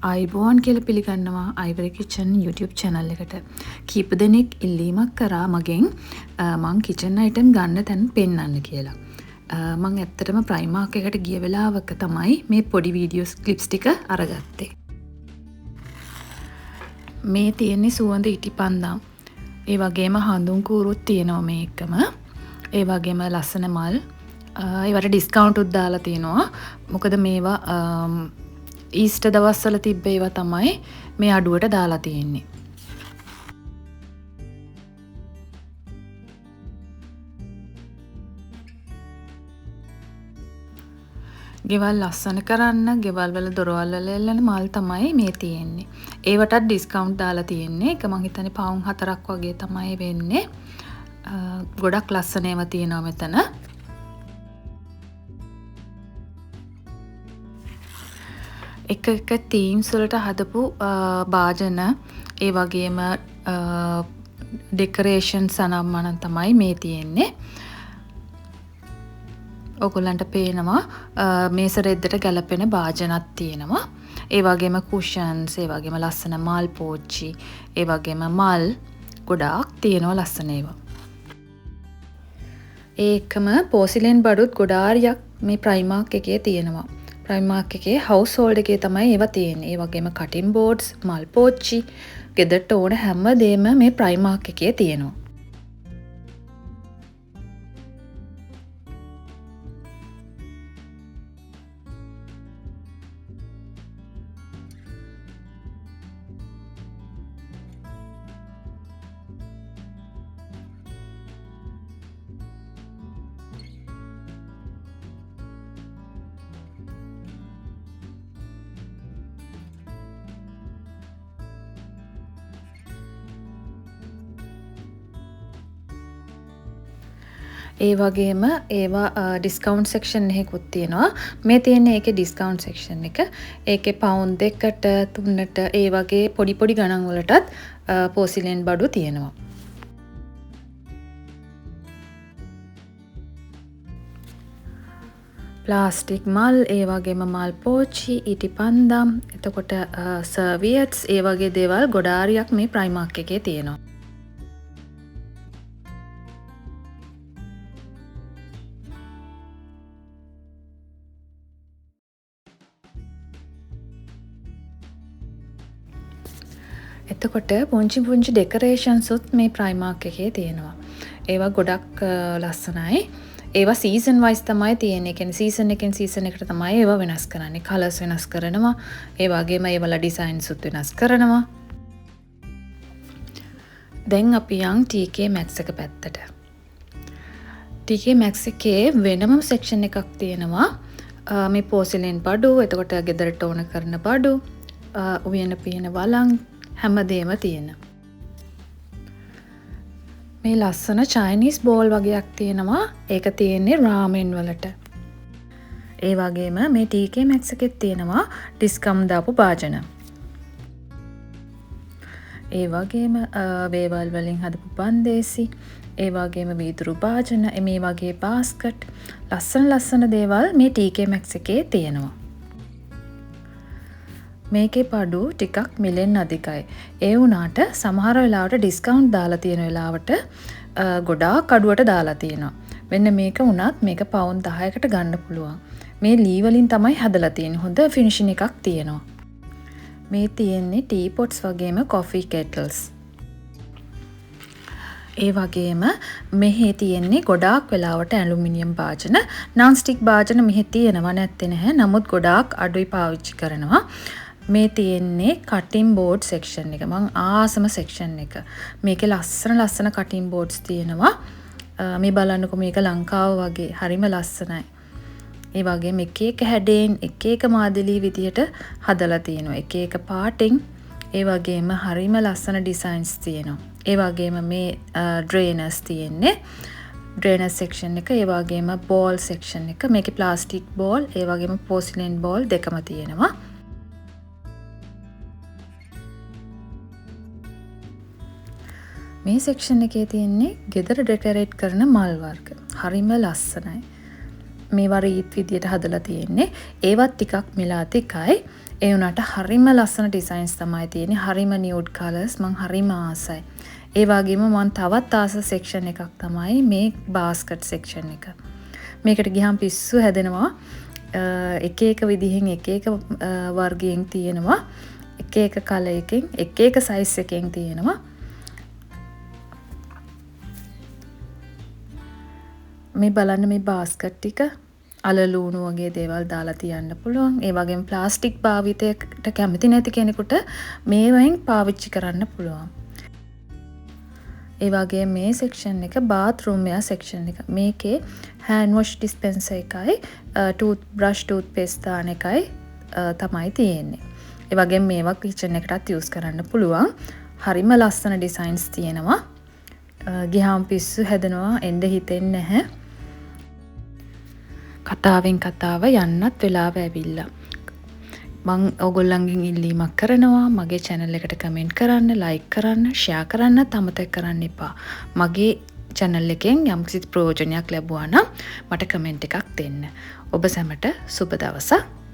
ආයුබෝවන් කියලා පිළිගන්නවා අයිවරි කිචන් YouTube channel එකට. කීප දෙනෙක් ඉල්ලීමක් කරා මගෙන් මං කිචන් අයිටම් ගන්න තැන් පෙන්වන්න කියලා. මං ඇත්තටම ප්‍රයිමාර්ක් එකට ගිය වෙලාවක තමයි මේ පොඩි වීඩියෝස් ක්ලිප්ස් ටික අරගත්තේ. මේ තියෙන්නේ සුවඳ ඉටිපන්දම්. ඒ වගේම හඳුන් කූරුත් තියෙනවා මේ එකම. ඒ වගේම ලස්සන මල්. ඒවට ඩිස්කවුන්ට් උත් දාලා තියෙනවා. මොකද මේවා ඊස්ටර් දවස්වල තිබ්බ ඒවා තමයි මේ අඩුවට දාලා තියෙන්නේ. ගෙවල් ලස්සන කරන්න, ගෙවල් වල දොරවල් වල එල්ලන මල් තමයි මේ තියෙන්නේ. ඒවටත් ඩිස්කවුන්ට් දාලා තියෙන්නේ. ඒක මං හිතන්නේ පවුන් 4ක් වගේ තමයි වෙන්නේ. ගොඩක් ලස්සන ඒවා තියෙනවා මෙතන. එක එක තීම්ස් වලට හදපු භාජන, ඒ වගේම ඩෙකරේෂන් සනම්මනම් තමයි මේ තියෙන්නේ. ඔයගොල්ලන්ට පේනවා මේස රෙද්දට ගැලපෙන භාජනත් තියෙනවා. ඒ වගේම කුෂන්ස්, ඒ වගේම ලස්සන මල් පෝච්චි, ඒ වගේම මල් ගොඩාක් තියෙනවා ලස්සන ඒවා. ඒකම පෝසිලෙන් බඩුත් ගොඩාරියක් මේ ප්‍රයිමාර්ක් එකේ තියෙනවා. ප්‍රයිමාර්ක් එකේ හවුස් හෝල්ඩ් එකේ තමයි ඒවා තියෙන්නේ. ඒ වගේම කටින් බෝඩ්ස්, මල් පෝච්චි, ගෙදරට ඕන හැම දෙයක්ම මේ ප්‍රයිමාර්ක් එකේ තියෙනවා. ඒ වගේම ඒවා ඩිස්කවුන්ට් සෙක්ෂන් එකකුත් තියෙනවා. මේ තියෙන්නේ ඒකේ ඩිස්කවුන්ට් සෙක්ෂන් එක. ඒකේ පවුන් 2ට 3ට ඒ වගේ පොඩි පොඩි ගණන් වලටත් පෝසිලෙන් බඩු තියෙනවා. ප්ලාස්ටික් මල්, ඒ වගේම මල් පෝච්චි, ඉටිපන්දම්, එතකොට සර්වියට්ස්, ඒ වගේ දේවල් ගොඩාරියක් මේ ප්‍රයිමාර්ක් එකේ තියෙනවා. එතකොට පුංචි පුංචි ඩෙකරේෂන්ස් උත් මේ ප්‍රයිමාර්ක් එකේ තියෙනවා. ඒවා ගොඩක් ලස්සනයි. ඒවා සීසන් වයිස් තමයි තියෙන්නේ. ඒ කියන්නේ සීසන් එකෙන් සීසන් එකට තමයි ඒවා වෙනස් කරන්නේ. කලර්ස් වෙනස් කරනවා. ඒ වගේම ඒවල ඩිසයින්ස් උත් වෙනස් කරනවා. දැන් අපි යන් TK Maxx එක පැත්තට. TK Maxx එකේ වෙනමම සෙක්ෂන් එකක් තියෙනවා. මේ පෝසිලෙන් බඩු, එතකොට ගෙදරට ඕන කරන බඩු, උයන පියන වළං හැමදේම තියෙන. මේ ලස්සන චයිනීස් බෝල් වගේක් තියෙනවා. ඒක තියෙන්නේ රාමෙන් වලට. ඒ වගේම මේ TK Maxx එකෙත් තියෙනවා ඩිස්කවුන්ට් දාපු භාජන. ඒ වගේම වේවල් වලින් හදපු බන්දේසි, ඒ වගේම වීදුරු භාජන, මේ වගේ බාස්කට්, ලස්සන ලස්සන දේවල් මේ TK Maxx එකේ තියෙනවා. මේකේ බඩු ටිකක් මිලෙන් අධිකයි. ඒ වුණාට සමහර වෙලාවට ඩිස්කවුන්ට් දාලා තියෙන වෙලාවට ගොඩාක් අඩුවට දාලා තියෙනවා. මෙන්න මේක වුණත් මේක පවුන් 10කට ගන්න පුළුවන්. මේ ලී වලින් තමයි හදලා තියෙන්නේ. හොඳ ෆිනිෂින් එකක් තියෙනවා. මේ තියෙන්නේ ටී පොට්ස් වගේම කොෆි කෙටල්ස්. ඒ වගේම මෙහි තියෙන්නේ ගොඩාක් වෙලාවට ඇලුමිනියම් භාජන, නන් ස්ටික් භාජන මෙහි තියෙනවා නැත්තේ නැහැ. නමුත් ගොඩාක් අඩුයි පාවිච්චි කරනවා. මේ තියෙන්නේ කටින් බෝඩ් සෙක්ෂන් එක. මං ආසම සෙක්ෂන් එක. මේකේ ලස්සන ලස්සන කටින් බෝඩ්ස් තියෙනවා. මේ බලන්නකෝ මේක ලංකාව වගේ හරිම ලස්සනයි. ඒ වගේම එක එක හැඩයෙන් එක එක මාදලි විදියට හදලා තියෙනවා. එක එක පාටෙන් ඒ වගේම හරිම ලස්සන ඩිසයින්ස් තියෙනවා. ඒ වගේම මේ ඩ්‍රේනර්ස් තියෙන්නේ. ඩ්‍රේනර් සෙක්ෂන් එක, ඒ වගේම බෝල් සෙක්ෂන් එක. මේකේ ප්ලාස්ටික් බෝල්, ඒ වගේම පෝසිලෙන් බෝල් දෙකම තියෙනවා. මේ සෙක්ෂන් එකේ තියෙන්නේ ගෙදර ඩෙකරේට් කරන මල් වර්ග. හරිම ලස්සනයි. මේවා රීත් විදියට හදලා තියෙන්නේ. ඒවත් ටිකක් මිල අධිකයි. ඒ වුණාට හරිම ලස්සන ඩිසයින්ස් තමයි තියෙන්නේ. හරිම නියුඩ් කලර්ස් මං හරිම ආසයි. ඒ වගේම මං තවත් ආස සෙක්ෂන් එකක් තමයි මේ බාස්කට් සෙක්ෂන් එක. මේකට ගියාම පිස්සු හැදෙනවා. එක එක විදිහෙන් එක එක වර්ගයෙන් තියෙනවා. එක එක කලර් එකෙන් එක එක සයිස් එකෙන් තියෙනවා. මේ බලන්න මේ බාස්කට් ටික අල ලූණු වගේ දේවල් දාලා තියන්න පුළුවන්. ඒ වගේම ප්ලාස්ටික් භාවිතයට කැමති නැති කෙනෙකුට මේවෙන් පාවිච්චි කරන්න පුළුවන්. ඒ වගේම මේ සෙක්ෂන් එක බාත්රූම් වෙයා සෙක්ෂන් එක. මේකේ හෑන්ඩ් වොෂ් ඩිස්පෙන්සර් එකයි, ටූත් බ්‍රෂ් ටූත් පේස්ට් දාන එකයි තමයි තියෙන්නේ. ඒ වගේම මේවා කිචන් එකටත් යූස් කරන්න පුළුවන්. හරිම ලස්සන ඩිසයින්ස් තියෙනවා. ගියාම පිස්සු හැදෙනවා, එන්න හිතෙන්නේ නැහැ. කතාවෙන් කතාව යන්නත් වෙලාව ඇවිල්ලා. මං ඕගොල්ලන්ගෙන් ඉල්ලීමක් කරනවා මගේ චැනල් එකට කමෙන්ට් කරන්න, ලයික් කරන්න, ෂෙයා කරන්නත් අමතක කරන්න එපා. මගේ චැනල් එකෙන් යම්කිසි ප්‍රයෝජනයක් ලැබුවා නම් මට කමෙන්ට් එකක් දෙන්න. ඔබ සැමට සුබ දවසක්.